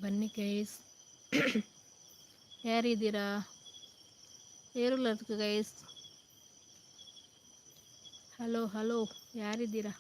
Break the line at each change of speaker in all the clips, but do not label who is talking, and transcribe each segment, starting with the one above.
ಬನ್ನಿ ಗೈಸ್, ಯಾರಿದ್ದೀರಾ? ಏರುಲ್ಲ ಗೈಸ್? ಹಲೋ ಹಲೋ, ಯಾರಿದ್ದೀರಾ?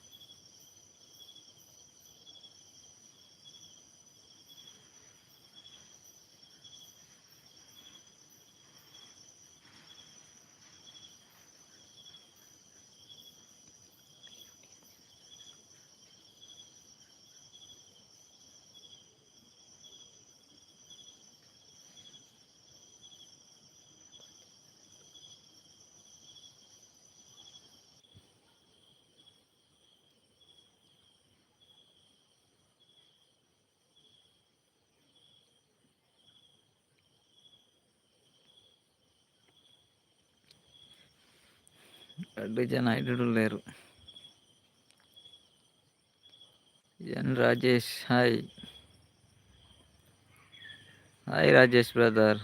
ರಡ್ಡ್ ಜನ ಇಡುಲ್ಲೆರ್. N Rajesh, hi hi Rajesh brother.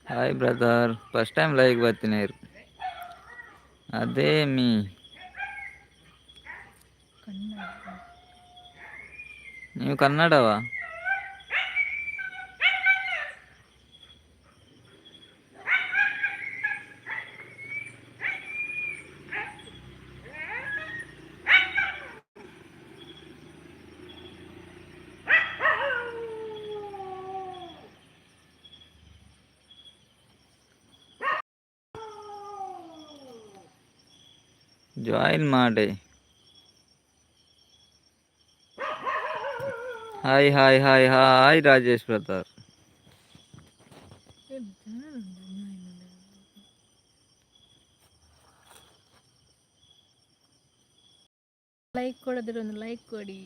Hi brother, first time live ಬತ್ತಿನೇರ್. ಅದೇ ಮೀ.
ಕನ್ನಡ.
ನೀವು ಕನ್ನಡವಾ? ಜಾಯಿನ್ ಮಾಡಿ. Hi hi hi hi Rajesh brother.
Like ಕೊಡದಿರೋ ಒಂದು ಲೈಕ್ ಕೊಡಿ.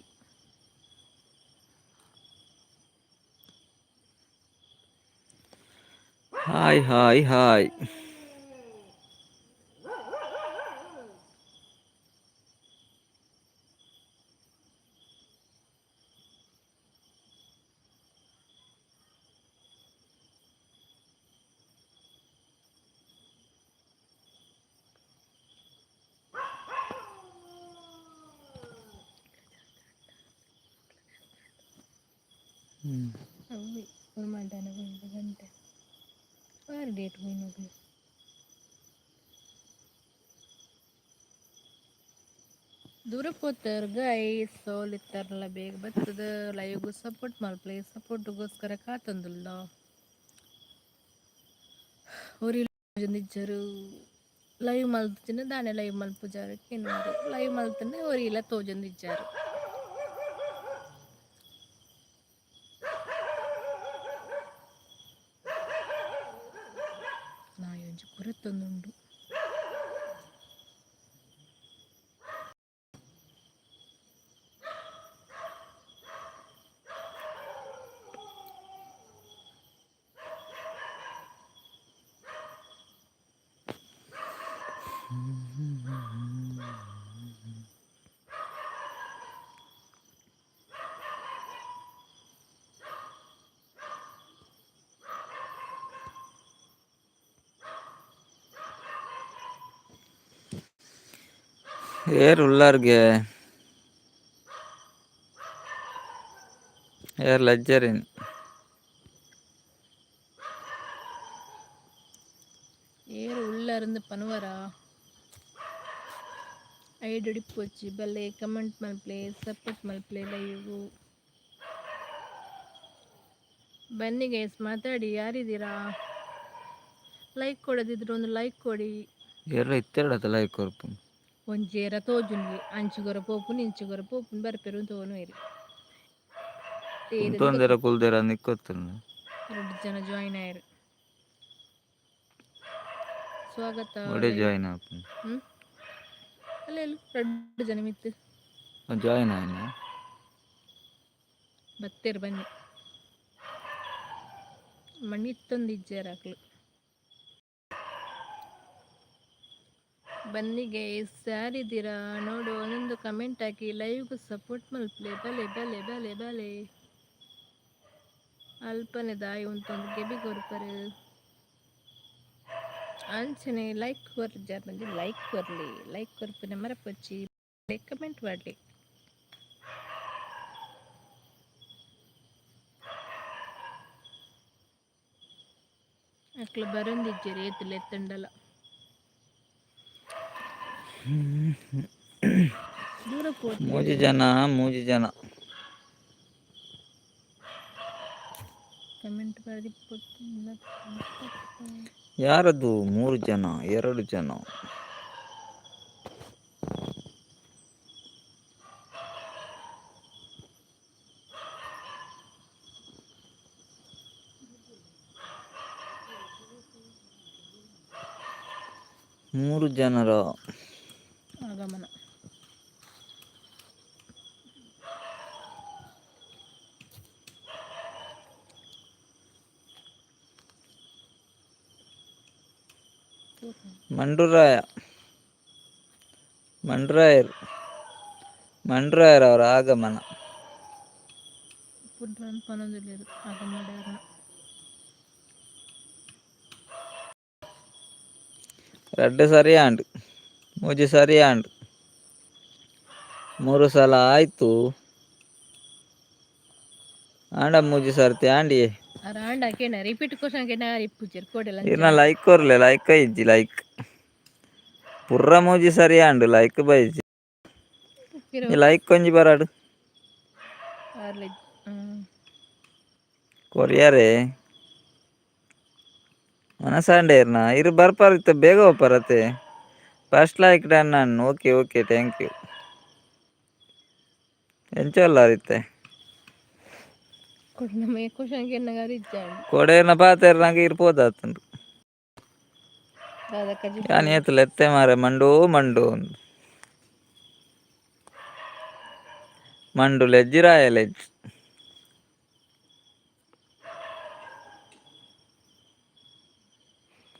Hi hi hi.
ಅವಿ ಮಂಟನ ಗಂಟೆ ಬಾರಿ ಡೇಟ್ ಹೋಯ್ನೋಗಿ. ದೂರ ಪೋತರ್ ಗೈಸ್, ಸೋಲಿತ್ತಾರಲ್ಲ, ಬೇಗ ಬರ್ತದ. ಲೈವ್ಗೂ ಸಪೋರ್ಟ್ ಮಲ್ಪಲೆ, ಸಪೋರ್ಟ್ಗೋಸ್ಕರ ಕಾತೊಂದುಲ್ಲ. ಒರಿ ಇಜ್ಜರು ಲೈವ್ ಮಲ್ತಿನ ದಾನೆ ಲೈವ್ ಮಲ್ಪುಜಾರು ಕೇನುವರು. ಲೈವ್ ಮಲ್ತಂದೆ ಒರಿಲ ತೋಜೊಂದಿಜ್ಜಾರು. ನಾಯೊಂಜಿ ಕುರೆತೊಂದುಂಡು.
ಏರ್ ಉಲ್ಲಾರ್ಗೆ ಏರ್ ಲಜ್ಜರಿನ್.
ಏರ್ ಉಳ್ಳಾರಂದು ಪನುವರಾ? ಐಡುಡಿಪ್ಪೊಚ್ಚಿ ಬಲೆ ಕಮೆಂಟ್ ಮಲ್ಪಲೆ, ಸಪೋರ್ಟ್ ಮಲ್ಪಲೆ ಲೈವ್. ಬನ್ನಿ ಗೈಸ್, ಮಾತಾಡಿ. ಯಾರಿದ್ದೀರಾ? ಲೈಕ್ ಕೊಡದಿದ್ರೆ ಒಂದು ಲೈಕ್ ಕೊಡಿ.
ಏರ್ಲ ಇತ್ತೆರಡತ್ತ ಲೈಕ್ ಕೊರ್ಪು.
ಒಂಜೇರ ತೋಜುನ್ಗೆ ಅಂಚುಗೊರ ಪೋಪುನು, ಇಂಚುಗೊರ ಪೋಪುನು, ಬರ್ಪೆರು ತೋನು.
ಕುಂತೊಂದೆರ ಕುಲ್ದೆರ ನಿಕ್ಕೊತ್ತುಂಡು.
ಎರಡು ಜನ ಜಾಯಿನ್ ಆಯರು, ಸ್ವಾಗತ.
ಒಡೆ ಜಾಯಿನ್ ಆಪುಂಡು?
ಹ್ಮ್, ಅಲ್ಲ, ಎರಡು ಜನ ಮಿತ್ತು.
ಜಾಯಿನ್ ಆಯ್ನ.
ಬತ್ತೇರು, ಬನ್ನಿ. ಮಣಿತ್ತೊಂದು ಇಜ್ಜಾರ ಅಕ್ಲು. ಬನ್ನಿ ಗೈಸ್, ಯಾರಿದ್ದೀರಾ ನೋಡು. ಒಂದೊಂದು ಕಮೆಂಟ್ ಹಾಕಿ, ಲೈವ್ಗೆ ಸಪೋರ್ಟ್ ಮಲ್ಪಲೆ. ಬಲೆ ಬಲೆ ಬಲೆ ಬಲೆ. ಅಲ್ಪನೆ ದಾಯಿ ಉಂತೊಂದು ಕೆಬಿ ಕೊರ್ಪರು. ಅಂಚನೆ ಲೈಕ್ ಕೊರ್ಜಾರ್ ಮಂಜಿ, ಲೈಕ್ ಕೊರ್ಲಿ. ಲೈಕ್ ಕೊರ್ಪಿನ ಮರಪೊಚ್ಚಿ, ಕಮೆಂಟ್ ಮಾಡಲಿ. ಅಕ್ಲು ಬರೊಂದಿಜ್ಜೆರ್ ಏತ್ ಲೆತ್ತುಂಡಲ. ದೂರ ಪೋತಿ.
ಮೂಜಿ ಜನ, ಮೂಜಿ ಜನ.
ಕಮೆಂಟ್ ಬಾರಿ.
ಯಾರದು ಮೂರು ಜನ, ಎರಡು ಜನ? ಮೂರು ಜನರ
ಆಗಮನ.
ಮಂಡುರಾಯ, ಮಂಡ್ರಾಯರ್, ಮಂಡ್ರಾಯರ್ ಅವರ ಆಗಮನ.
ಪುಡ್ರನ್ ಪನೊಂದುಲ್ಲೆರ್ ಆಗಮನ.
ರಡ್ಡ್ ಸರಿ ಆಂಡ್, ಮೂಜಿ ಸರಿ ಆಂಡ್, ಮೂರು ಸಲ ಆಯ್ತು. ಆಂಡ ಮೂಜಿ ಸರ್ತಿ ಆಂಡಿಯೇ.
ಅರಾಂಡ ಕೇನ ರಿಪೀಟ್ ಕ್ವಶನ್ ಕೇನ ಇಪ್ಪುಜೆರ್ ಕೋಡೆಲ.
ಇರ್ನ ಲೈಕ್ ಕೊರ್ಲೆ, ಲೈಕ್ ಇಜ್ಜಿ. ಲೈಕ್ ಪುರ್ರ ಮೂಜಿ ಸರಿ ಆಂಡ್, ಲೈಕ್ ಬೈಜಿ. ಲೈಕ್ ಒಂಜಿ ಬರಾಡು.
ಅರ್ಲಿ.
ಕೊರಿಯರೇ ಮನಸಾಂಡೆ ಇರ್ನ ಇರು ಬರ್ಪಾರಿತ್ತ ಬೇಗ ಒಪ್ಪರತೆ. ಫಸ್ಟ್ ಲೈಕ್ ಡನ್ ನಾನು. Okay okay, thank you. ಎಂಚೊಲ್ಲಾರಿತ್ತೆ?
ಕೊಡ ಕ್ವಶನ್ ಕೇನಗ ಇಜ್ಜಾಂಡ್.
ಕೊಡೇರ್ನ ಪಾತೆರ್ನಾಗ ಇರ್ಪೋದಾತುಂಡು.
ದಾದ ಕಜಿ.
ಯಾನ್ ಏತ್ ಲೆತ್ತೆ ಮಾರೆ, ಮಂಡೋ ಮಂಡೋ ಅಂದ್. ಮಂಡು ಲೆಜ್ಜಿ, ರಾಯ ಲೆಜ್ಜಿ.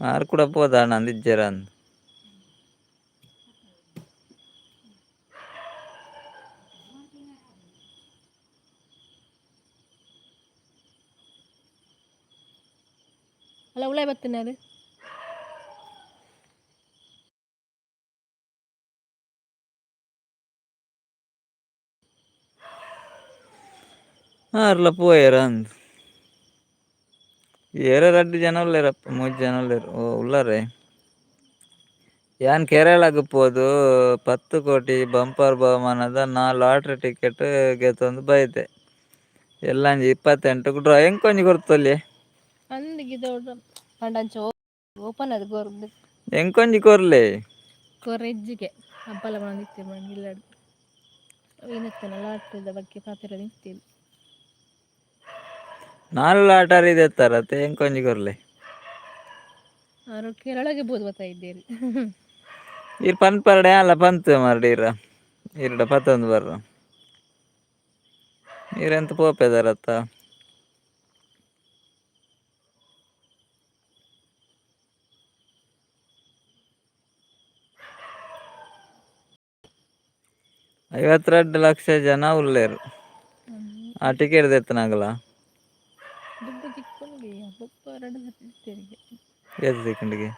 ಆರ್ ಕೂಡ ಪೋದಾಣ ಅಂದಿಜ್ಜೆರ ಅಂದ್.
ಅಲ್ಲ, ಉಳಾಯ್ ಬತ್ತಿನಾರು.
ಆರ್ಲ ಪೋಯೆರ ಅಂದ್. ಏರ ರಡ್ಡ್ ಜನ ಉಲ್ಲೆರಪ್ಪ, ಮೂಜಿ ಜನ ಉಲ್ಲೆರ್. ಓ, ಉಲ್ಲರೆ. ಯಾನ್ ಕೇರಳಗ್ ಪೋದು 10 ಕೋಟಿ ಬಂಪರ್ ಬಹುಮಾನದ ನಾ ಲಾಟ್ರಿ ಟಿಕೆಟ್ ಗೆತೊಂದು ಬೈದೆ. ಎಲ್ಲಂಜಿ 28ಕ್ ಡ್ರಾ. ಎಂಕೊಂಜಿ ಕೊರ್ತೊಲ್ಲೆ.
ಅಂದ್ ಗಿದೋಡು ಪಂಡ ಅಂಚ ಓಪನ್ ಅದು ಗೊರ್ದು.
ಎಂಕೊಂಜಿ ಕೊರ್ಲೆ.
ಕೊರೆಜ್ಜಿಗೆ ಅಪ್ಪಲ ಬಂದಿತ್ತೆ ಇಲ್ಲಡ್ ಏನತ್ತನ ಲಾಟ್ರಿದ ಬಗ್ಗೆ ಪಾತೆರ ನಿಂತೀವಿ.
ನಾಲ್ ಲಾಟರಿ ದೆತ್ತಾರತೆ, ಎಂಕೊಂಜಿ ಕೊರ್ಲೆ.
ಅವರು ಕೇರಳಗೆ ಬೋದು ಬರ್ತಾ ಇದ್ದೀರಿ.
ಈರ್ ಪನ್ಪರಡೆ ಅಲ್ಲ ಪಂತ್ ಮಾರ್ರೆ. ಈರ ಈರ್ಡ ಪತ್ತೊಂದು ಬರ್ರ. ಈರೆಂತ ಪೋಪೆದಾರತ್ತ? 52 ಲಕ್ಷ ಜನ ಉಲ್ಲೇರು ಆ ಟಿಕೆಟ್ ದೆತ್ತನಾಗಲ.
ದುಡ್ಡು ತಿಕ್ಕೊಂಡ್ಗೆ ಬೊಕ್ಕ ಎರಡು ತೆರಿಗೆ.
ಏತ್ ಸೆಕೆಂಡ್ಗೆ?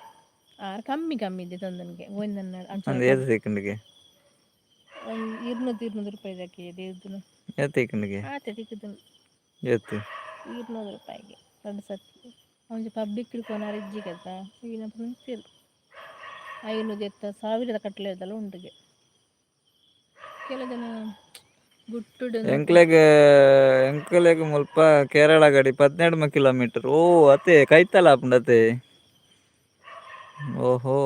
ಆರು ಕಮ್ಮಿ ಕಮ್ಮಿ ಇದೆ ತಂದನಿಗೆ ಒಂದನ್ನ.
ಅಂದ್, ಏತ್ ಸೆಕೆಂಡ್ಗೆ?
ಒಂದು 200 200 ರೂಪಾಯಿ ದೇವ್ದು.
ಏತ್ ತಿಕ್ಕುಂಡುಗೆ?
ಆತೆ ತಿಕ್ಕುದು.
ಏತ್?
200 ರೂಪಾಯಿಗೆ ರಡ್ಡ್ ಸರ್ತಿ. ಒಂಜಿ ಪಬ್ಲಿಕ್ ಕೊನರ ಇಜ್ಜಿಗತ್ತ ಈನ ಪಂತಿರ್ 500 ಎತ್ತ ಸಾವಿರದ ಕಟ್ಲೆ ಉಂಡುಗೆ ಕೆಲ ಜನ ಗುಟ್ಟುಡು.
ಎಂಕ್ಲೆಗ್ ಎಂಕ್ಲೆಗ್ ಮುಲ್ಪ ಕೇರಳ ಗಡಿ 12 ಕಿಲೋಮೀಟರ್. ಓ, ಅತೆ ಕೈತಲ ಆಪುಂಡು ಅತೆ. ಓಹೋ,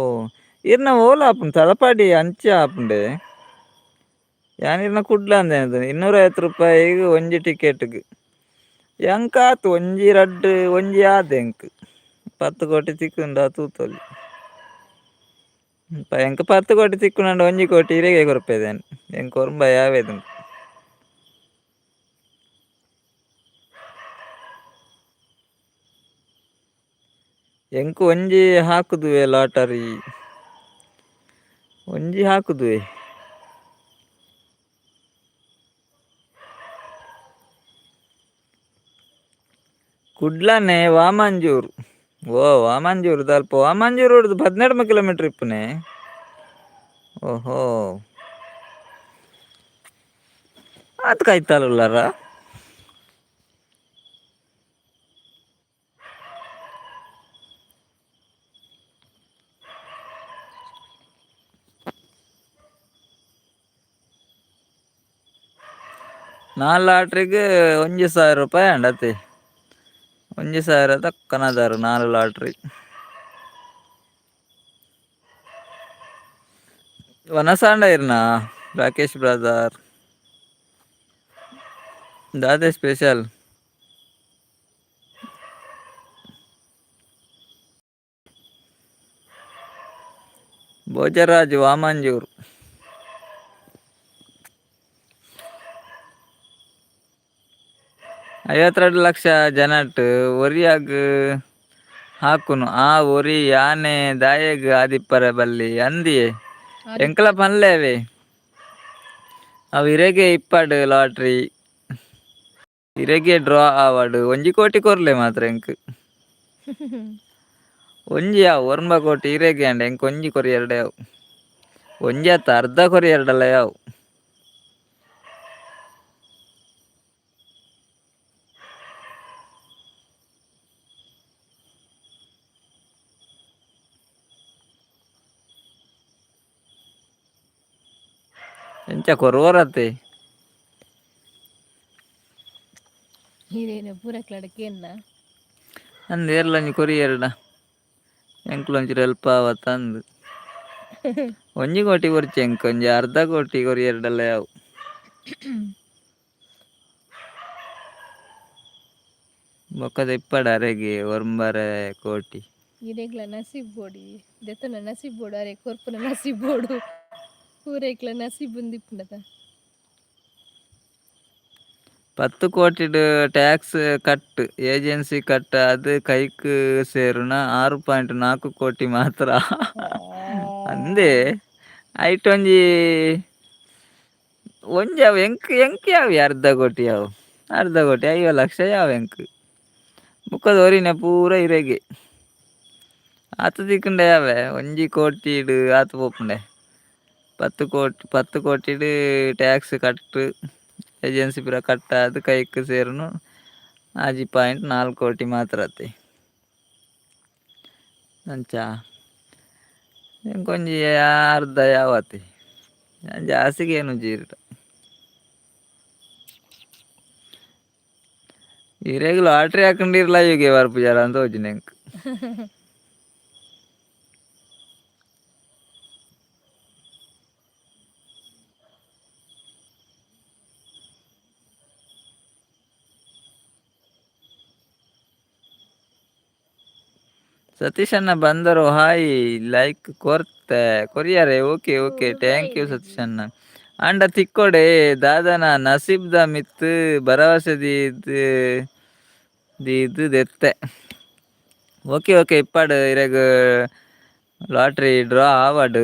ಇರ್ನ ಓಲ ಆಪುಂಡು? ತಲಪಾಡಿ ಅಂಚೆ ಆಪುಂಡೆ. ಯಾನ್ ಇರ್ನ ಕುಡ್ಲ ಅಂದೆ. 250 ರೂಪಾಯಿಗ್ ಒಂಜಿ ಟಿಕೆಟ್ಗ್. ಎಂಕಾತು ಒಂಜಿ ರಡ್ಡ್ ಒಂಜಿ ಆದ್ ಎಂಕ್ 10 ಕೋಟಿ ತಿಕ್ಕುಂಡ ತೂತೊಲಿ. ಎಂಕ್ 10 ಕೋಟಿ ತಿಕ್ಕುಂಡ 1 ಕೋಟಿ ಇರೆಗೆ ಕೊರ್ಪೆದೇನ್. ಎಂಕ್ ಒರ್ಂಬ ಯಾವೇದುಂಡು. ಎಂಕ್ ಒಂಜಿ ಹಾಕುದುವೆ ಲಾಟರಿ, ಒಂಜಿ ಹಾಕುದುವೆ. ಕುಡ್ಲನೆ ವಾಮಂಜೂರು. ಓ, ವಾಮಂಜೂರು ದಲ್ಪ. ವಾಮಂಜೂರು 12 ಕಿಲೋಮೀಟರ್ ಇಪ್ಪುನೆ. ಓಹೋ, ಆತ್ ಕೈತಲ್ ಉಲ್ಲಾರ. ನಾಲ್ ಲಾಟ್ರಿಗೆ 1000 ರೂಪಾಯಿ ಅಂಡತಿ. 1000 ತಕ್ಕನದಾರು ನಾಲ್ ಲಾಟ್ರಿ. ವನಸಾಂಡ ಇರ್ನಾ ರಾಕೇಶ್ ಬ್ರದರ್? ದಾದೆ ಸ್ಪೆಷಲ್? ಭೋಜರಾಜ್ ವಾಮಂಜೂರ್. 52 ಲಕ್ಷ ಜನಟ್ ಒರಿಯಾಗ್ ಹಾಕುನು. ಆ ಒರಿ ಯಾನೆ ದಾಯೆಗ್ ಆದಿಪ್ಪರೆ ಬಲ್ಲಿ ಅಂದಿಯೇ. ಎಂಕಲ ಪನ್ಲೇವೆ ಅವು. ಇರೆಗೆ ಇಪ್ಪಡ್ ಲಾಟ್ರಿ, ಇರೆಗೆ ಡ್ರಾ ಆವಡ್, 1 ಕೋಟಿ ಕೊರ್ಲೆ ಮಾತ್ರ ಎಂಕ್. ಒಂಜಿ ಯಾವು, 9 ಕೋಟಿ ಇರೆಗೆ ಅಂಡ ಎಂಕ್ ಒಂಜಿ ಕೊರಿ ಎರಡೆ ಯಾವು. ಒಂಜಿ ಅತ್ತ, ಅರ್ಧ ಕೊರಿ ಎರಡಲ್ಲ ಯಾವು. ಎಂಚ ಕೊರುವರತ್ತೆ?
ಇರೇನ ಪೂರಕ್ಲಡ ಕೇನ್ನ.
ಅಂದ್ ಏರ್ಲ ಒಂಜಿ ಕೊರಿ ಎರಡ ಎಂಕ್ಲ ಒಂಚೂರು ಹೆಲ್ಪ್ ಆವತ್ತ ಅಂದ್. 1 ಕೋಟಿ ಕೊರ್ಚಿ, ಎಂಕ್ ಒಂಜಿ ಅರ್ಧ ಕೋಟಿ ಕೊರಿ ಎರಡಲ್ಲ ಯಾವು. ಬೊಕ್ಕದ ಇಪ್ಪಡ ಅರೆಗೆ 9.5 ಕೋಟಿ.
ಇರೆಗ್ಲ ನಸೀಬ್ ಬೋಡಿ ದೆತ್ತನ ನಸೀಬ್ ಬೋಡು, ಅರೆ ಕೊರ್ಪುನ ನಸೀಬ್ ಬೋಡು. ಪೂರೈಕ್ಲ ನಸೀಬ್ ಉಂದಿಪ್ಪುಂಡತ.
10 ಕೋಟಿಡ್ ಟ್ಯಾಕ್ಸ್ ಕಟ್, ಏಜೆನ್ಸಿ ಕಟ್ ಆದ್ ಕೈಕ್ ಸೇರುನ 6.4 ಕೋಟಿ ಮಾತ್ರ ಅಂದೆ. ಐಟ್ ಒಂಜಿ ಒಂಜಿ ಅವು ಎಂಕ್ ಎಂಕ್ ಯಾವು ಅರ್ಧ ಕೋಟಿ ಯಾವು. ಅರ್ಧ ಕೋಟಿ 50 ಲಕ್ಷ ಯಾವು ಎಂಕ್. ಬೊಕ್ಕದ ಒರಿನ ಪೂರ ಇರೆಗೆ. ಆತ್ ತಿಕ್ಕುಂಡ ಯಾವೆ? 1 ಕೋಟಿಡ್ ಆತ್ ಪೋಪುಂಡೆ. 10 ಕೋಟಿ, 10 ಕೋಟಿಡ್ ಟ್ಯಾಕ್ಸ್ ಕಟ್, ಏಜೆನ್ಸಿ ಪೂರ ಕಟ್ ಆದ್ ಕೈಕ್ ಸೇರುನು 6.4 ಕೋಟಿ ಮಾತ್ರ ಅತ್ತೆ. ಅಂಚ ಎಂಕೊಂಜಿ ಅರ್ಧ ಯಾವತಿ. ಯಾನ್ ಜಾಸ್ತಿಗೆ ಏನು ಜೀರಿಟ. ಇರೆಗ್ ಲಾಟ್ರಿ ಹಾಕೊಂಡಿರ್ಲ ಇಗೆ ಬರ್ಪುಜಾರ ಅಂತ ತೋಜುಂಡು ಎಂಕ್. ಸತೀಶಣ್ಣ ಬಂದರು, ಹಾಯ್, ಲೈಕ್ ಕೊರ್ತೆ ಕೊರಿಯರೆ. ಓಕೆ ಓಕೆ, thank you ಸತೀಶಣ್ಣ. ಅಂಡ ತಿಕ್ಕೊಡೆ ದಾದನ ನಸೀಬ್ದ ಮಿತ್ ಭರವಸೆ ದೀದ್ ದೀದ್ ದೆತ್ತೆ. ಓಕೆ ಓಕೆ, ಇಪ್ಪಡ್ ಇರೆಗ್ ಲಾಟ್ರಿ ಡ್ರಾ ಆವಡ್.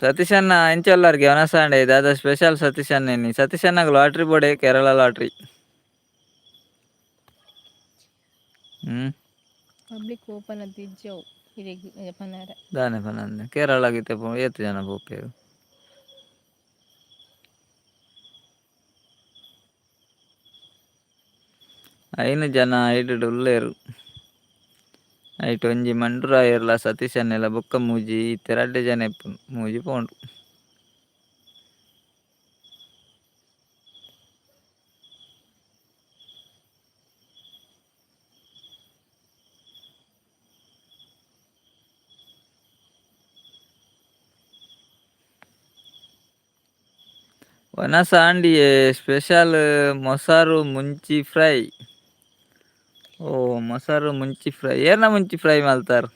ಸತೀಶಣ್ಣ ಎಂಚ ಉಲ್ಲರ್ಗೆ? ವನಸಾಂಡೆ ದಾದ ಸ್ಪೆಷಲ್ ಸತೀಶಣ್ಣನಿ? ಸತೀಶಣ್ಣಗ್ ಲಾಟ್ರಿ ಬೋಡೆ, ಕೇರಳ ಲಾಟ್ರಿ.
ಪಬ್ಲಿಕ್ ಓಪನ್ ಅದಿಜ್ಜವು. ಇರೆಗ್ ಪನಾರ.
ದಾನೆ ಪನಂದೆ ಕೇರಳಗಿತ್ತೆ ಏತ್ ಜನ ಪೋಪೆರ್? ಐನ್ ಜನ ಐಟುಡು ಉಲ್ಲೆರ್. ಐಟ್ ಒಂಜಿ ಮಂಡುರಾಯೆರ್ಲ ಸತೀಶ್ ಅಣ್ಣೆಲ ಬೊಕ್ಕ ಮೂಜಿ ಇತ್ತೆ ರಡ್ಡ್ ಜನ ಇಪ್ಪುನು ಮೂಜಿ ಪೋಂಡು. ವನಸಾಂಡಿಯೆ ಸ್ಪೆಷಲ್ ಮೊಸರು ಮುಂಚಿ ಫ್ರೈ. ಓ ಮೊಸರು ಮುಂಚಿ ಫ್ರೈ, ಏರ್ನ ಮುಂಚಿ ಫ್ರೈ ಮಲ್ತಾರ್?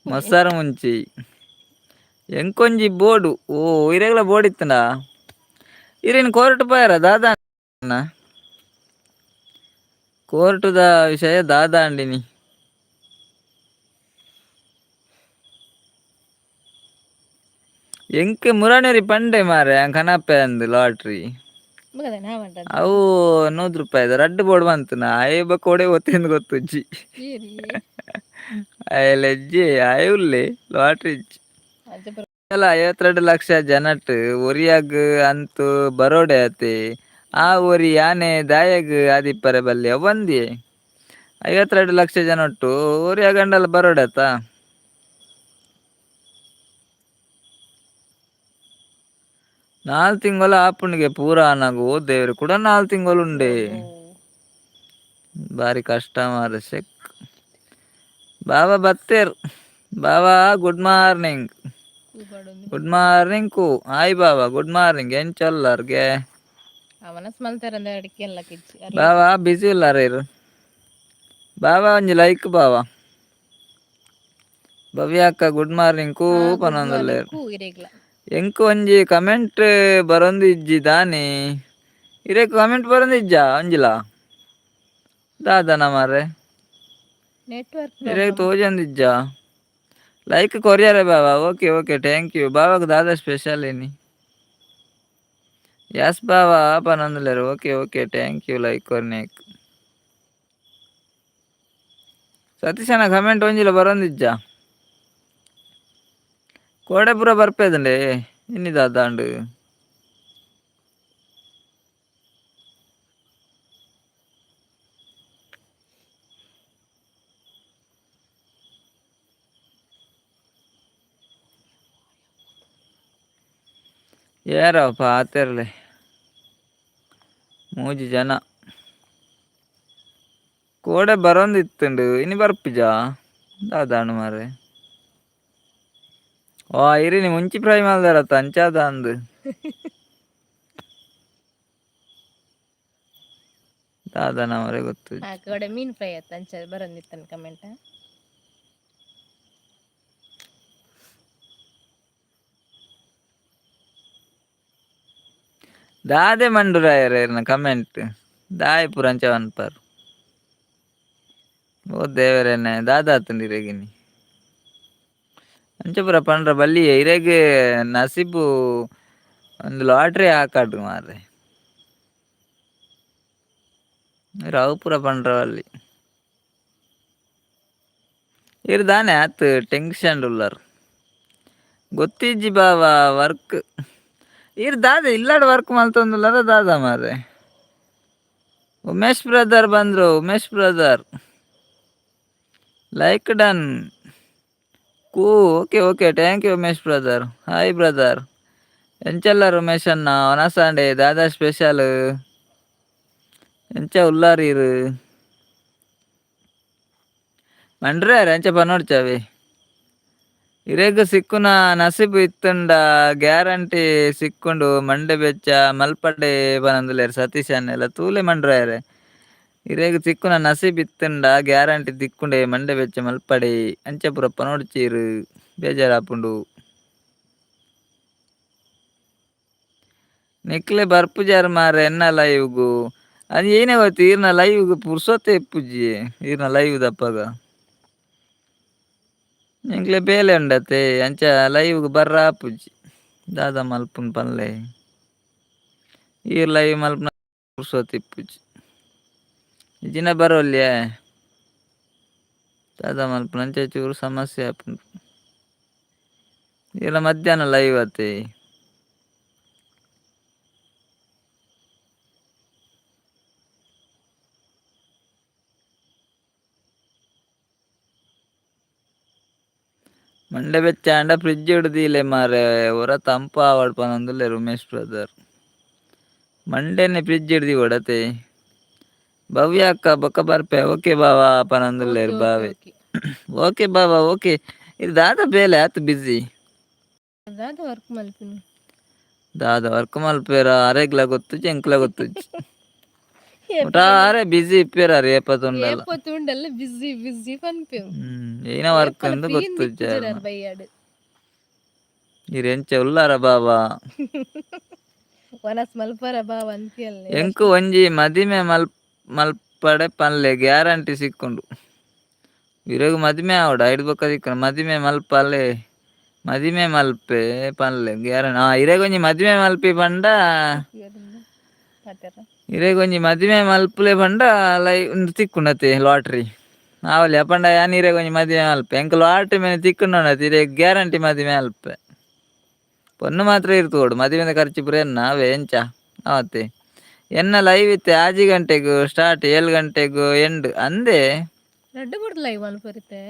ಮೊಸರು ಮುಂಚಿ ಎಂಕೊಂಜಿ ಬೋಡು. ಓ ಇರೆಗ್ಲ ಬೋರ್ಡ್ ಇತ್ತಂಡ ಇರೇನು ಕೋರ್ಟ್ ಪೋಯರ ದಾದಾ? ಕೋರ್ಟುದ ವಿಷಯ ದಾದಾ ಅಂಡಿನಿ. ಎಂಕ್ ಮುರಾಣೇರಿ ಪಂಡೆ ಮಾರೆ ಕನಪೆ ಅಂದ್ ಲಾಟ್ರಿ. ಅವು 100 ರೂಪಾಯಿದ ರಡ್ಡ್ ಬೋರ್ಡ್ ಬಂತುನ ಆಯೆ ಬೊಕ್ಕ ಒಡೆ ಒತ್ತೇಂದ್ ಗೊತ್ತುಜ್ಜಿ. ಆಯೆ ಲೆಜ್ಜೆ ಆಯೆ ಉಲ್ಲೆ ಲಾಟ್ರಿ ಇಜ್ಜಿ. 52 ಲಕ್ಷ ಜನಟ್ ಒರಿಯಾಗ್ ಅಂತು ಬರೋಡೆ ಅತೆ, ಆ ಒರಿ ಯಾನೆ ದಾಯೆಗ್ ಆದಿಪ್ಪರೆ ಬಲ್ಲಿ ಅವಂದಿಯೆ. 52 ಲಕ್ಷ ಜನೊಟ್ಟು ಒರಿಯಾಗಂಡಲ ಬರೋಡೆ ಅತ್ತ? 4 ತಿಂಗಳು ಆಪುಂಡಿಗೆ ಪೂರ ಆನಗ. ಓ ದೇವ್ರೆ, ಕುಡ 4 ತಿಂಗಳು ಉಂಡೆ. ಬಾರಿ ಕಷ್ಟ ಮಾರ್ರೆ. ಸೆಕ್ ಬಾಬಾ ಬತ್ತೇರ್. ಬಾಬಾ, ಗುಡ್ ಮಾರ್ನಿಂಗ್. ಗುಡ್ ಮಾರ್ನಿಂಗ್ ಕು. ಹಾಯ್ ಬಾಬಾ, ಗುಡ್ ಮಾರ್ನಿಂಗ್. ಎಂಚೊಲ್ಲರ್ಗೆ? ಬಾಬಾ ಬಿಸಿ ಉಲ್ಲಾರ ಇರು. ಬಾಬಾ, ಒಂಜಿ ಲೈಕ್ ಬಾಬಾ. ಭವ್ಯ ಅಕ್ಕ ಗುಡ್ ಮಾರ್ನಿಂಗ್ ಕೂ ಪನೊಂದುಲ್ಲೆರ್. ಎಂಕ್ ಒಂಜಿ ಕಮೆಂಟ್ ಬರೊಂದು ಇಜ್ಜಿ ದಾನೆ ಇರೆಕ್? ಕಮೆಂಟ್ ಬರೊಂದು ಇಜ್ಜಾ ಒಂಜಿಲಾ? ದಾದನ ಮಾರ್ರೆ?
ನೆಟ್ವರ್ಕ್.
ಇರೆಗ್ ತೋಜೊಂದಿಜ್ಜಾ? ಲೈಕ್ ಕೊರಿಯರೆ ಬಾಬಾ. Okay okay, thank you. ಬಾವಾಗ್ ದಾದ ಸ್ಪೆಷಲ್ ಇನಿ? S Bawa ಪನೊಂದುಲ್ಲೆರ್. Okay okay, thank you like ಕೊರ್ನೇಕ್. ಸತೀಶನ comment ಒಂಜಿಲ ಬರೊಂದಿಜ್ಜಾ? ಕೋಡೆ ಪೂರ ಬರ್ಪೇದಂಡೆ, ಇನಿ ದಾದಾಂಡ್? ಏರಪ್ಪ ಆತಿರ್ಲಿ. ಮೂಜಿ ಜನ. ಕೋಡೆ ಬರೊಂದಿತ್ತುಂಡು, ಇನಿ ಬರ್ಪಿಜಾ ದಾದಾಂಡ್ ಮಾರ್ರೆ? ವಾ, ಇರಿನಿ ಮುಂಚಿ ಫ್ರೈ ಮಲ್ದಾರತ್ತ, ಅಂಚಾದ ಅಂದ್. ದಾದನ ಮಾರ್ರೆ, ಗೊತ್ತು.
ಕೋಡೆ ಮೀನ್ ಫ್ರೈ ಆತ, ಅಂಚ ಬರೊಂದಿತ್ತನ್ ಕಮೆಂಟ್.
ದಾದೆ ಮಂಡುರಾಯರ ಕಮೆಂಟ್ ದಾಯೆ ಪೂರ ಅಂಚ ಪನ್ಪರ್? ಓ ದೇವರೇನೆ, ದಾದ ಆತುಂಡು ಇರೆಗಿನಿ? ಅಂಚ ಪೂರ ಪಂಡ್ರ ಬಲ್ಲಿಯೆ. ಇರೆಗ್ ನಸೀಬು ಒಂದು ಲಾಟ್ರಿ ಹಾಕಾಡು ಮಾರ್ರೆ. ಇರ್ ಅವು ಪೂರ ಪಂಡ್ರ ಬಲ್ಲಿ. ಇರ್ ದಾನೆ ಆತ್ ಟೆನ್ಷನ್ ಉಲ್ಲರ್? ಗೊತ್ತಿಜ್ಜಿ ಬಾವ ವರ್ಕ್. ಇರ್ ದಾದ ಇಲ್ಲಾಡ್ ವರ್ಕ್ ಮಲ್ತೊಂದುಲ್ಲಾರ ದಾದ ಮಾರ್ರೆ? ಉಮೇಶ್ ಬ್ರದರ್ ಬಂದ್ರು. ಉಮೇಶ್ brother, like done ಕೂ. Okay okay, thank you Umesh brother. Hi brother, ಎಂಚಲ್ಲ Umesh ಅಣ್ಣ? ವನಸಾಂಡೆ ದಾದಾ ಸ್ಪೆಷಲ್? ಎಂಚ ಉಲ್ಲಾರೀರು ಮಂಡ್ರೆ? ಎಂಚ ಪನೊಡ್ಚವಿ? ಇರೆಗ್ ಸಿಕ್ಕುನ ನಸೀಬು ಇತ್ತುಂಡ ಗ್ಯಾರಂಟಿ ಸಿಕ್ಕುಂಡು, ಮಂಡೆ ಬೆಚ್ಚ ಮಲ್ಪಡೆ ಪನೊಂದುಲ್ಲೆರ್ ಸತೀಶ್ ಅಣ್ಣೆಲ. ತೂಲೆ ಮಂಡ್ರಾಯೆರೆ, ಇರೆಗ್ ಸಿಕ್ಕುನ ನಸೀಬ್ ಇತ್ತುಂಡ ಗ್ಯಾರಂಟಿ ತಿಕ್ಕುಂಡೆ, ಮಂಡೆ ಬೆಚ್ಚ ಮಲ್ಪಡೆ. ಅಂಚ ಪೂರ ಪನೊಡ್ಚೀರ್, ಬೇಜಾರಾಪುಂಡು. ನಿಕ್ಲೆ ಬರ್ಪುಜಾರ್ ಮಾರ್ರೆ ಎನ್ನ ಲೈವ್ಗು. ಅದು ಏನೇ ಗೊತ್ತು, ಈರ್ನ ಲೈವ್ಗ್ ಪುರ್ಸೊತೆ ಇಪ್ಪುಜಿ. ಈರ್ನ ಲೈವ್ ದಪ್ಪಗ ಎಂಕ್ಲೆ ಬೇಲೆ ಉಂಡತೆ, ಅಂಚ ಲೈವ್ಗ್ ಬರ್ರ ಆಪುಜಿ. ದಾದ ಮಲ್ಪುನ್ ಪನ್ಲೆ? ಈರ್ ಲೈವ್ ಮಲ್ಪುನ ಪುರ್ಸೊತ್ ಇಪ್ಪುಜಿ. ಇಜ್ಜಿಂಡ ಬರೋಲ್ಯೆ. ದಾದ ಮಲ್ಪುನ ಅಂಚ ಚೂರು ಸಮಸ್ಯೆ ಆಪುಂಡು. ಇಲ್ಲ ಮಧ್ಯಾಹ್ನ ಲೈವ್ ಆತೆ. ಮಂಡೆ ಬೆಚ್ಚ ಆಂಡ ಫ್ರಿಜ್ ಹಿಡ್ದಿಲ್ಲ ಮಾರೆ, ಒರ ತಂಪು ಆವಡ್ ಪನೊಂದುಲ್ಲೆರ್ ಉಮೇಶ್ ಬ್ರದರ್. ಮಂಡೆನೆ ಫ್ರಿಜ್ ಹಿಡ್ದಿ ಕೊಡತೆ. ಭವ್ಯ ಅಕ್ಕ ಬೊಕ್ಕ ಬರ್ಪೆ, ಓಕೆ ಬಾವಾ
ಓಕೆ
ಪನೊಂದುಲ್ಲೆರ್.
ಓಕೆ.
ಬಾವೆ.
ಓಕೆ.
ಓಕೆ ಬಾವಾ, ಓಕೆ. ಇದು ದಾದ ಬೇಲೆ ಆತ್ ಬಿಸಿ?
ದಾದ ವರ್ಕ್ ಮಲ್ಪಿನಿ?
ದಾದ ವರ್ಕ್ ಮಲ್ಪೇರ ಅರೆಗ್ಲ ಗೊತ್ತುಜ್ಜಿ, ಎಂಕ್ಲ ಗೊತ್ತುಜ್ಜಿ. ಒಟ್ಟಾರೆ ಬಿಸಿ ಇಪ್ಪೇರ ಅರ್ ಏಪ ತೂಂಡಲ.
ಏಪ ತೂಂಡಲ ಬಿಸಿ ಬಿಸಿ ಪನ್ಪೆವು.
ಏನ ವರ್ಕ್
ಏಪಲ
ಅಂದ್
ಫ್ರೀ
ಗೊತ್ತುಜ್ಜಿ
ಇಪ್ಪುಜೆರ್
ಅರ್ನ.
ಆರ್ ಬಯ್ಯಡ್.
ಈರ್ ಎಂಚ ಉಲ್ಲಾರ ಬಾವಾ?
ವನಸ್ ಮಲ್ಪರ ಬಾವ ಅಂತಿಯಲ್ಲೆ.
ಎಂಕ್ ಒಂಜಿ ಮದಿಮೆ ಮಲ್ಪಡೆ ಪನ್ಲೆ, ಗ್ಯಾರಂಟಿ ಸಿಕ್ಕುಂಡು. ಇರೆಗ್ ಮದಿಮೆ ಆವಡ ಐಡ್ ಬೊಕ್ಕ ತಿಕ್ಕುಂಡು. ಮದಿಮೆ ಮಲ್ಪಲೆ, ಮದಿಮೆ ಮಲ್ಪೆ ಪನ್ಲೆ ಗ್ಯಾರಂಟಿ. ಇರೆಗ್ ಒಂಜಿ ಮದಿಮೆ ಮಲ್ಪಿ ಪಂಡ, ಇರೆಗ್ ಒಂಜಿ ಮದಿಮೆ ಮಲ್ಪುಲೆ ಪಂಡ ಲೈ ಉಂದು ತಿಕ್ಕುಂಡತೆ ಲಾಟ್ರಿ. ಆವಲಿ ಅಪಂಡ ಯಾನ್ ಇರೆಗ್ ಒಂಜಿ ಮದಿಮೆ ಮಲ್ಪೆ. ಎಂಕ್ ಲಾಟ್ರಿ ಮೇನೆ ತಿಕ್ಕುಂಡತೆ ಇರೆಗ್ ಗ್ಯಾರಂಟಿ ಮದಿಮೆ ಮಲ್ಪೆ. ಪೊನ್ನು ಮಾತ್ರ ಇರ್ತೋಡು, ಮದಿಮೆದ ಖರ್ಚು ಪೂರ ಎನ್ನ ಅವೇ. ಎಂಚ ಅವತ್ತೆ? ಎನ್ನ ಲೈವ್ ಇತ್ತೆ 6 ಗಂಟೆಗ್ ಸ್ಟಾರ್ಟ್, 7 ಗಂಟೆಗ್ ಎಂಡ್ ಅಂದೆ.
ರಡ್ಡ್ ಬುಡ್ದು ಲೈವ್ ಮಲ್ಪರಿತೆ.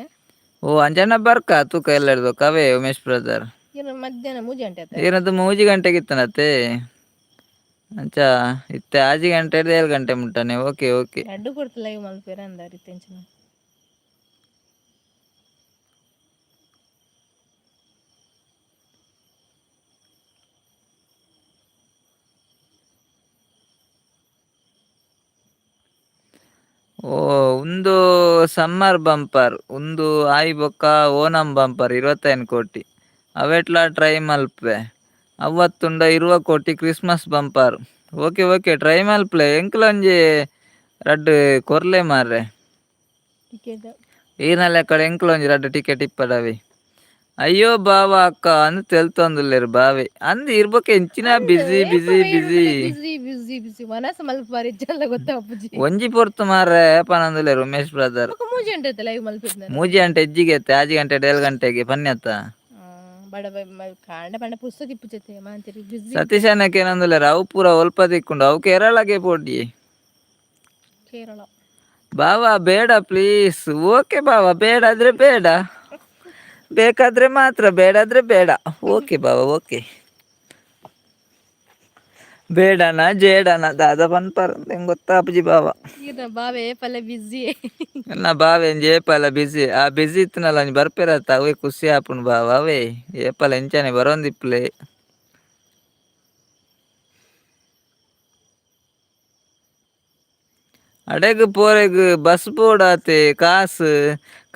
ಓ, ಅಂಚನ ಬರ್ಕ ತೂಕ ಎಲ್ಲೆಡ್ದು ಅವೇ ಉಮೇಶ್ ಬ್ರದರ್.
ಇನ್ನು ಮಧ್ಯಾಹ್ನ 3 ಗಂಟೆ ಆತ.
ಏನದು 3 ಗಂಟೆಗೆ ಇತ್ತನತ್ತೆ. ಅಂಚ ಇತ್ತೆ 6 ಗಂಟೆ 7 ಗಂಟೆ ಮುಟ್ಟಾನೆ. Okay okay.
ರಡ್ಡ್ ಪೊರ್ತು ಲೈವ್ ಮಲ್ಪೆರ ಅಂದಾರಿ ತೆಂಚಿನ.
ಓ, ಉಂದು ಸಮ್ಮರ್ ಬಂಪರ್. ಉಂದು ಆಯಿ ಬೊಕ್ಕ ಓಣಂ ಬಂಪರ್ 25 ಕೋಟಿ. ಅವೆಟ್ಲಾ ಟ್ರೈ ಮಲ್ಪೆ. ಅವತ್ತುಂಡ 20 ಕೋಟಿ Christmas bumper. Okay okay, try ಮಲ್ಪ್ಲೆ. ಎಂಕ್ಲ ಒಂಜಿ ರಡ್ಡ್ ಕೊರ್ಲೆ ಮಾರ್ರೆ.
ಟಿಕೆಟ್.
ಈರ್ನ ಲೆಕ್ಕಡ್ ಎಂಕ್ಲ ಒಂಜಿ ರಡ್ಡ್ ಟಿಕೆಟ್ ಇಪ್ಪಡವಿ. ಅಯ್ಯೋ ಬಾವ ಅಕ್ಕ ಅಂದ್ ತೆಲ್ತೊಂದುಲ್ಲೆರ್ ಬಾವೆ. ಅಂದ್ ಇರ್ಬೊಕ ಎಂಚಿನ
ಅಂದ್
ಬಿಸಿ
ಏಪ
ಬಿಸಿ ಬಿಸಿ.
ಬಿಸಿ ಬಿಸಿ ಬಿಸಿ, ವನಸ್ ಮಲ್ಪರ ಇಜ್ಜಲ್ಲ ಗೊತ್ತಾಪುಜಿ.
ಒಂಜಿ ಪೊರ್ತು ಮಾರ್ರೆ ಪನೊಂದುಲ್ಲೆರ್ ಉಮೇಶ್ ಬ್ರದರ್.
ಬೊಕ 3 ಗಂಟೆ ಆಯ್ತು ಲೈವ್ ಮಲ್ಪಿದ್ನ.
3 ಗಂಟೆ ಎಜ್ಜಿಗೆ ಅತ್ತೆ, 6 ಗಂಟೆ 7 ಗಂಟೆಗೆ ಪನ್ಯತ್ತ.
ಬಡ ಕಾಂಡ ಪಂಡ ಪುಸ್ತಕ ಇಪ್ಪುಜತೆ ಮಾಂತೆರ್ ಬಿಸಿ.
ಸತೀಶ್ ಅಣ್ಣಕ್ಕೆ ಏನೊಂದುಲ್ಲೆರ್? ಅವು ಪೂರ ಒಲ್ಪ ತಿಕ್ಕುಂಡು? ಅವು ಕೇರಳಗೆ ಪೋಡಿ.
ಕೇರಳ.
ಬಾವಾ ಬೇಡ ಪ್ಲೀಸ್. ಓಕೆ ಬಾವಾ, ಬೇಡ ಆದ್ರೆ ಬೇಡ, ಬೇಕಾದ್ರೆ ಮಾತ್ರ, ಬೇಡಾದ್ರೆ ಬೇಡ. ಓಕೆ ಬಾವಾ, ಓಕೆ. ಬೇಡನ ಜೇಡನ ದಾದ ಪನ್ಪರ್ ಎಂಕ್ ಗೊತ್ತಾಪುಜಿ ಬಾವಾ.
ಈರ್ನ ಬಾವೆ ಏಪಲ ಬಿಸಿ.
ಎನ್ನ ಬಾವೆ ಒಂಜಿ ಏಪಲ ಬಿಸಿ. ಆ ಬಿಸಿ ಇತ್ತಿನಲ್ಲ ಒಂಜಿ ಬರ್ಪೆರತ್ತ, ಅವೇ ಖುಷಿ ಆಪುಂಡು ಬಾವ. ಅವೇ ಏಪಲ ಎಂಚನೆ ಬರೋಂದಿಪ್ಪಲೆ. ಅಡೆಗ್ ಪೋರೆಗ್ ಬಸ್ ಬೋಡಾತೆ. ಕಾಸು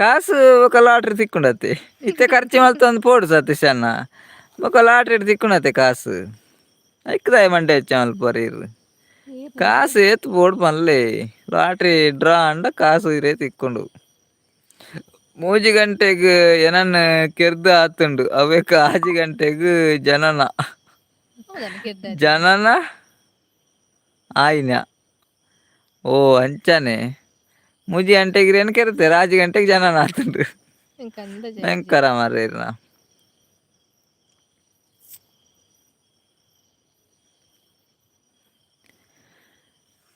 ಕಾಸು ಬೊಕ ಲಾಟ್ರಿ ತಿಕ್ಕುಂಡತೆ. ಇತ್ತೆ ಖರ್ಚು ಮಲ್ತೊಂದು ಪೋಡು ಸತೀಶ್ ಅಣ್ಣ, ಬೊಕ ಲಾಟ್ರಿ ತಿಕ್ಕುಂಡತೆ ಕಾಸು. ಐಕ್ ದಾಯೆ ಮಂಡೆ ಹೆಚ್ಚ ಮಲ್ಪುವರ್ ಈರ್? ಕಾಸು ಏತ್ ಬೋಡು ಪನ್ಲೆ. ಲಾಟ್ರಿ ಡ್ರಾ ಆಂಡ ಕಾಸು ಇರೇ ತಿಕ್ಕುಂಡು. 3 ಗಂಟೆಗ್ ಎನನ್ ಕೆರ್ದ್ ಆತುಂಡು, ಅವೆಕ್ 6 ಗಂಟೆಗ್ ಜನನ.
ಹೌದಲ್ಲ ಕೆದ್ದಾರಿ.
ಜನನ ಆಯಿನ. ಓ, ಅಂಚನೆ. 3 ಗಂಟೆಗೆ ಇರೇನು ಕೆರ್ತೆರ್, 6 ಗಂಟೆಗೆ ಜನನ ಆತುಂಡು.
ಎಂಕ್ ಅಂದಾಜು.
ಭಯಂಕರ ಮಾರ್ರೆ ಇರ್ನ.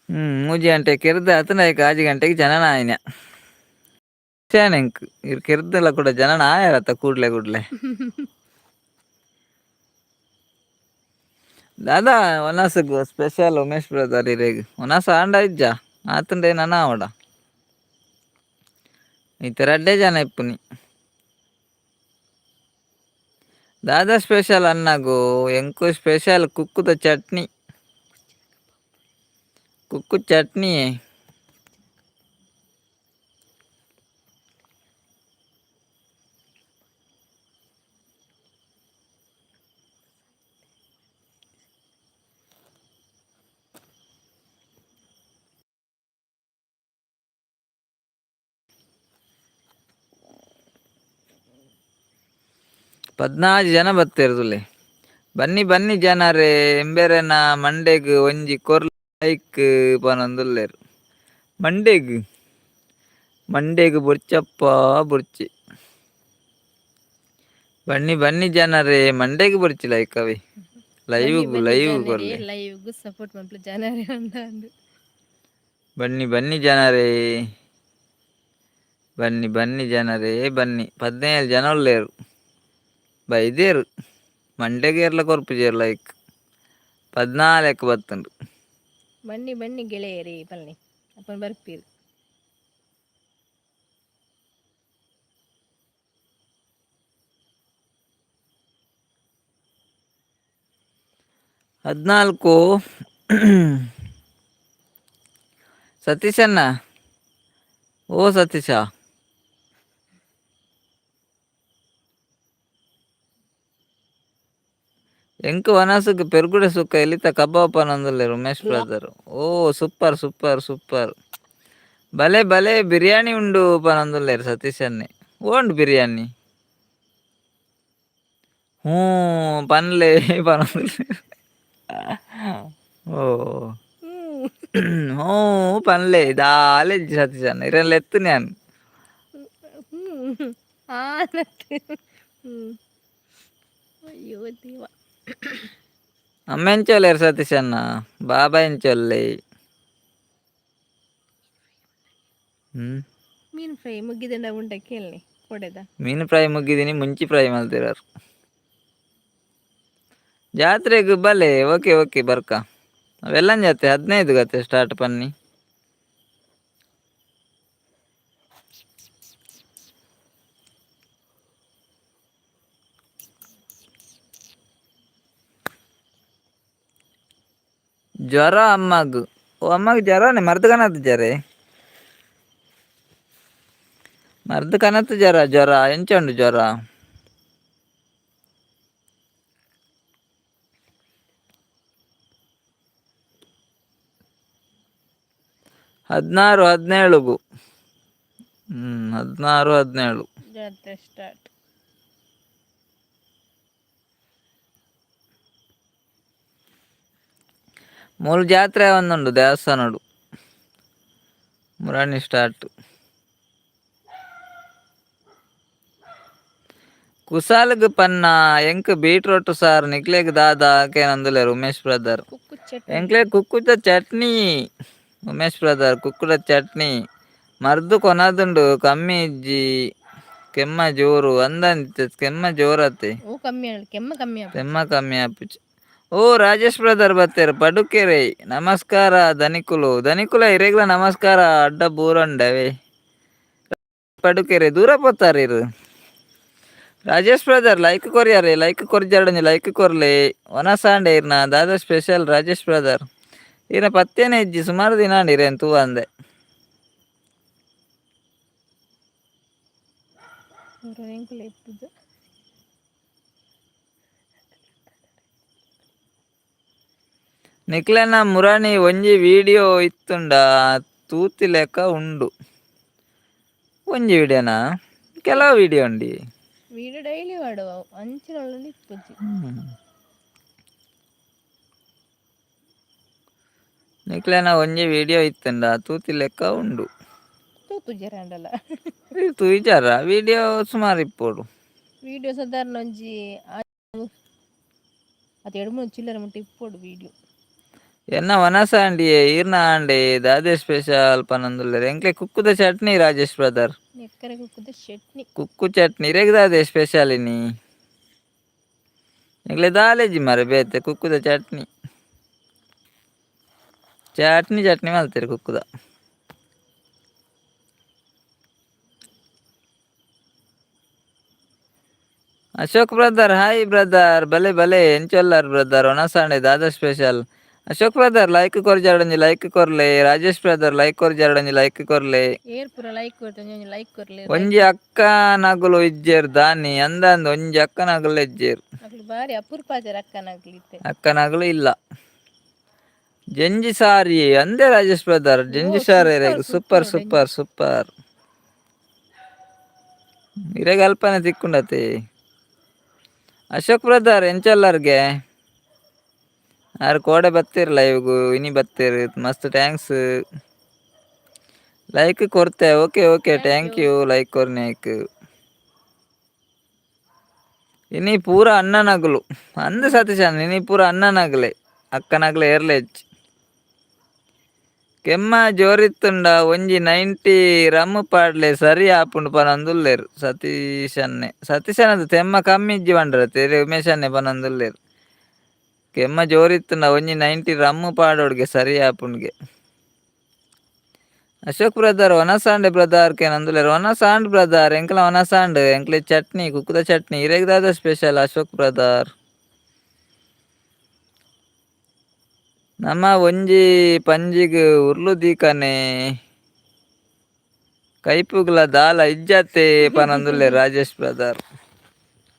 3 ಗಂಟೆ ಕೆರ್ದ್ ಆತುಂಡು, ಐಕ್ 6 ಗಂಟೆಗೆ ಜನನ ಆಯಿನ. ಎಂಕ್ ಇರ್ ಕೆರ್ದಲ ಕೂಡ ಜನನ ಆಯರತ್ತ ಕೂಡ್ಲೆ ಕೂಡ್ಲೆ. ದಾದಾ ವನಸುಗು ಸ್ಪೆಷಲ್ ಉಮೇಶ್ ಬ್ರದರ್? ಇರೆಗ್ ವನಸ್ ಆಂಡ ಇಜ್ಜ? ಆತುಂಡೆ ನನ ಆವಡ. ಇತ್ತೆ ರಡ್ಡೆ ಜನ ಇಪ್ಪುನಿ. ದಾದಾ ಸ್ಪೆಷಲ್ ಅನ್ನಗು? ಎಂಕು ಸ್ಪೆಷಲ್ ಕುಕ್ಕುದ ಚಟ್ನಿ, ಕುಕ್ಕು ಚಟ್ನಿ. 14 ಜನ ಬತ್ತೆರ್. ಬನ್ನಿ ಬನ್ನಿ ಜನರೇ. ಎಂಬೆರೆನ ಮಂಡೆಗ್ ಒಂಜಿ ಕೊರ್ಲೆ ಲೈಕ್ ಪನೊಂದುಲ್ಲೆರ್. ಮಂಡೆಗ್ ಮಂಡೆಗ್ ಬೊರ್ಚಪ್ಪ ಬೊರ್ಚಿ. ಬನ್ನಿ ಬನ್ನಿ ಜನರೇ, ಮಂಡೆಗ್ ಬೊರ್ಚಿ ಲೈಕ್ ಅವೆ. ಲೈವ್
ಬನ್ನಿ ಬನ್ನಿ
ಲೈವ್
ಜನರೇ
ಕೊರ್ಲೆ.
ಲೈವ್ಗ್ ಸಪೋರ್ಟ್ ಮಲ್ಪುಲೆ ಜನರೇ ಅಂದಂದು.
ಬನ್ನಿ ಬನ್ನಿ ಜನರೇ, ಬನ್ನಿ ಬನ್ನಿ ಜನರೇ ಬನ್ನಿ. 17 ಜನ ಉಲ್ಲೇರು ಬೈದೇರು. ಮಂಡೆಗ್ ಏರ್ಲ ಕೊರ್ಪುಜೆರ್ ಲೈಕ್. 14 ಬತ್ತುಂಡು.
ಬನ್ನಿ ಬನ್ನಿ ಗೆಳೆಯರೇ ಪಲ್ನಿ ಅಪ್ಪನ ಬರ್ಪೀರು.
14. ಸತೀಶಣ್ಣ, ಓ ಸತೀಶ, ಎಂಕ್ ವನಸುಗ್ ಪೆರ್ಗುಡೆ ಸುಕ್ಕ ಎಲಿತ ಕಬಾಬ್ ಪನೊಂದುಲ್ಲೆರ್ ಉಮೇಶ್ brother. ಓ super super super. ಬಲೆ ಬಲೆ ಬಿರಿಯಾನಿ ಉಂಡು ಪನೊಂದುಲ್ಲೆರ್ ಸತೀಶನ್ನೆ. ಓಂಡು ಬಿರಿಯಾನಿ? ಹ್ಞೂ ಪನ್ಲೆ ಪನೊಂದುಲ್ಲೆರ್. ಓ ಹ್ಞೂ ಪನ್ಲೆ ದಾಲ ಇಜ್ಜಿ ಸತೀಶಣ್ಣ, ಇರೆನ್ ಲೆತ್ತುನೆ ಯಾನ್.
ಹ್ಞೂ ಆನತ್. ಅಯ್ಯೋ ದೇವ.
ಅಮ್ಮ ಎಂಚೊಲ್ಲೆರ್ ಸತೀಶಣ್ಣ? ಬಾಬಾ ಎಂಚೊಲ್ಲೆ? ಹ್ಮ್.
ಮೀನು ಫ್ರೈ ಮುಗ್ಗಿದಂಡ ಉಂಡ ಕೇಳನೆ ಕೊಡೆದ.
ಮೀನು ಫ್ರೈ ಮುಗ್ಗಿದೀನಿ, ಮುಂಚಿ ಫ್ರೈ ಮಲ್ತಿರಾರ್. ಜಾತ್ರೆಗ್ ಬಲೆ. ಓಕೆ ಓಕೆ ಬರ್ಕ. ಅವೆಲ್ಲ ಜಾತ್ರೆ 15 ಗತೆ ಸ್ಟಾರ್ಟ್ ಪನ್ನಿ. ಜ್ವರ ಅಮ್ಮಗ್. ಓ ಅಮ್ಮಗ್ ಜ್ವರನೇ? ಮರ್ದ್ ಕನತ್ ಜರೆ, ಮರ್ದ್ ಕನತ್ ಜರ. ಜ್ವರ ಎಂಚ ಉಂಡು ಜ್ವರ? 16 17ಗು. 16 17.
ಜಾತ್ರೆ ಸ್ಟಾರ್ಟ್.
ಮೂಲು ಜಾತ್ರೆ ಒಂದುಂಡು ದೇವಸ್ಥಾನಡು. ಮುರಾಣಿ ಸ್ಟಾರ್ಟ್. ಕುಸಾಲ್ಗ್ ಪನ್ನ ಎಂಕ್ ಬೀಟ್ರೋಟ್ ಸಾರ್, ನಿಕ್ಲೆಗ್ ದಾದ ಕೇನೊಂದುಲ್ಲೆರ್ ಉಮೇಶ್ ಬ್ರದರ್.
ಕುಕ್ಕು ಚಟ್ನಿ.
ಎಂಕ್ಲೆ ಕುಕ್ಕುದ ಚಟ್ನಿ ಉಮೇಶ್ ಬ್ರದರ್, ಕುಕ್ಕುದ ಚಟ್ನಿ. ಮರ್ದು ಕೊನದುಂಡು, ಕಮ್ಮಿ ಇಜ್ಜಿ, ಕೆಮ್ಮ ಜೋರು ಅಂದಂತೆ. ಕೆಮ್ಮ ಜೋರತೆ.
ಓ ಕಮ್ಮಿ ಆಂಡ್, ಕೆಮ್ಮ ಕಮ್ಮಿ ಆಪುಜಿ.
ಕೆಮ್ಮ ಕಮ್ಮಿ ಆಪುಜಿ. ಓ ರಾಜೇಶ್ ಬ್ರದರ್ ಬತ್ತೆರ್. ಪಡುಕೆರೆ ನಮಸ್ಕಾರ ಧನಿಕುಲು. ಧನಿಕುಲ ಇರೆಗ್ಲ ನಮಸ್ಕಾರ. ಅಡ್ಡ ಬೂರಂಡವೆ ಪಡುಕೆರೆ ದೂರ ಪೋತಾರ ಇರು. ರಾಜೇಶ್ ಬ್ರದರ್ ಲೈಕ್ ಕೊರಿಯಾರೆ, ಲೈಕ್ ಕೊರ್ಜಾಡಂಜಿ ಲೈಕ್ ಕೊರ್ಲೆ. ವನಸಾಂಡೆ ಇರ್ನ ದಾದ ಸ್ಪೆಷಲ್ ರಾಜೇಶ್ ಬ್ರದರ್? ಈರ್ನ ಪತ್ತೇನೆ ಇಜ್ಜಿ ಸುಮಾರು ದಿನ ಆಂಡ್ ಇರೇನ್ ತೂವಂದೆ.
ಎಂಕುಲು ಇಪ್ಪುಜ.
ನಿಕ್ಲೆನ ಮುರಾಣಿ ಒಂಜಿ ವಿಡಿಯೋ ಇತ್ತುಂಡ ತೂತಿಲೆಕ ಉಂಡು. ಒಂಜಿ ವಿಡಿಯೋನಾ? ಕೆಲವು ವಿಡಿಯೋ ಉಂಡಿ.
ವಿಡಿಯೋ ಡೈಲಿ ಮಾಡುವ ಅಂಚಿನ ಇಪ್ಪುಜಿ.
ನಿಕ್ಲೆನ ಒಂಜಿ ವಿಡಿಯೋ ಇತ್ತುಂಡ ತೂತಿಲೆಕ್ಕ ಉಂಡು.
ತೂತುಜೆರಾಂಡಲ.
ತೂಯಿಜಾರ? ವಿಡಿಯೋ ಸುಮಾರು ಇಪ್ಪೊಡು.
ವಿಡಿಯೋ ಸಾಧಾರಣ ಒಂಜಿ ಅದು ಎರಡು ಮೂರು ಚಿಲ್ಲರೆ ಮುಟ್ಟ ಇಪ್ಪೊಡು ವಿಡಿಯೋ.
ಎನ್ನ ವನಸ ಅಂಡಿಯೇ ಈರ್ನ ಆಂಡೆ ದಾದೆ ಸ್ಪೆಷಲ್ ಪನೊಂದುಲ್ಲೆರ್. ಎಂಕ್ಲೆ ಕುಕ್ಕುದ ಚಟ್ನಿ ರಾಜೇಶ್ ಬ್ರದರ್.
ಎಕ್ಕರೆ ಕುಕ್ಕುದ ಚಟ್ನಿ.
ಕುಕ್ಕು ಚಟ್ನಿ. ಇರೆಗ್ ದಾದೆ ಸ್ಪೆಷಲ್ ಇನಿ? ಎಂಕ್ಲೆ ದಾಲೇಜಿ ಮಾರೆ ಬೇತೆ, ಕುಕ್ಕುದ ಚಟ್ನಿ. ಚಟ್ನಿ ಚಟ್ನಿ ಮಲ್ತೆರ್ ಕುಕ್ಕುದ. Ashok brother, hi brother. ಬಲೆ ಬಲೆ, ಎಂಚೊಲ್ಲರ್ ಬ್ರದರ್? ವನಸಾಂಡೆ ದಾದ special? Ashok brother like ಕೊರ್ಜಾರಡಂಜಿ like ಕೊರ್ಲೆ. Rajesh brother like ಕೊರ್ಜಾರಡಂಜಿ like ಕೊರ್ಲೆ.
ಏರ್ ಪೂರ ಲೈಕ್ ಕೊರ್ತೆ, ಒಂಜಿ ಲೈಕ್ ಕೊರ್ಲೆ.
ಒಂಜಿ ಅಕ್ಕನಗುಲು ಇಜ್ಜೆರ್ ದಾನಿ? ಅಂದಂದ್, ಒಂಜಿ ಅಕ್ಕನಗುಲು ಇಜ್ಜೆರ್.
ಅಕ್ಲು ಬಾರಿ ಅಪರೂಪ ಆತೆರ್ ಅಕ್ಕನಕ್ಲು ಇತ್ತೆ.
ಅಕ್ಕನಗುಲು ಇಲ್ಲ. ಜಂಜಿ ಸಾರಿ ಅಂದೆ ರಾಜೇಶ್ ಬ್ರದರ್. ಜಂಜಿ ಸಾರಿ. Super.
Super.
Super super. ಇರೆಗ್ ಅಲ್ಪನೆ ತಿಕ್ಕುಂಡತೆ. ಅಶೋಕ್ ಬ್ರದರ್ ಎಂಚೊಲ್ಲರ್ಗೆ? ಆರ್ ಕೋಡೆ ಬತ್ತೀರ್ ಲೈವ್ಗು, ಇನಿ ಬತ್ತೀರ್, ಮಸ್ತ್ thanks. ಲೈಕ್ ಕೊರ್ತೆ. Okay okay.
Thank
thank
you.
You like ಕೊರ್ನೇಕ್. ಇನಿ ಪೂರ ಅಣ್ಣನಗುಲು ಅಂದ್ ಸತೀಶ್ ಅಣ್ಣ, ಇನಿ ಪೂರ ಅಣ್ಣನಗಲೆ, ಅಕ್ಕನಗಲೆ ಏರ್ಲೆ ಹೆಚ್ಚು. ಕೆಮ್ಮ ಜೋರಿತ್ತುಂಡ ಒಂಜಿ 90 ರಮ್ ಪಾಡ್ಲೆ ಸರಿ ಆಪುಂಡು ಪನೊಂದುಲ್ಲೆರ್ ಸತೀಶ್ ಅಣ್ಣೆ. ಸತೀಶ್ ಅಣ್ಣದ ತೆಮ್ಮ ಕಮ್ಮಿ ಇಜ್ಜಿ ಪಂಡ್ರತೆ ಉಮೇಶ್ ಅಣ್ಣೆ ಪನೊಂದುಲ್ಲೆರ್. ಕೆಮ್ಮ ಜೋರಿತ್ತುಂಡ ಒಂಜಿ 90 ರಮ್ ಪಾಡೋಡ್ಗೆ ಸರಿ ಆಪುಂಡ್ಗೆ. ಅಶೋಕ್ ಬ್ರದರ್ ವನಸಾಂಡೆ ಬ್ರದರ್ ಕೇನೊಂದುಲ್ಲೆರ್. ವನಸಾಂಡ್ ಬ್ರದರ್, ಎಂಕ್ಲ ವನಸಾಂಡ್. ಎಂಕ್ಲೆ ಚಟ್ನಿ, ಕುಕ್ಕುದ ಚಟ್ನಿ. ಇರೆಗ್ ದಾದ ಸ್ಪೆಷಲ್ ಅಶೋಕ್ ಬ್ರದರ್? ನಮ ಒಂಜಿ ಪಂಜಿಗ್ ಉರ್ಲು ದೀಕನೆ, ಕೈಪುಗ್ಲ ದಾಲ ಇಜ್ಜತೆ ಪನೊಂದುಲ್ಲೆರ್ ರಾಜೇಶ್ ಬ್ರದರ್.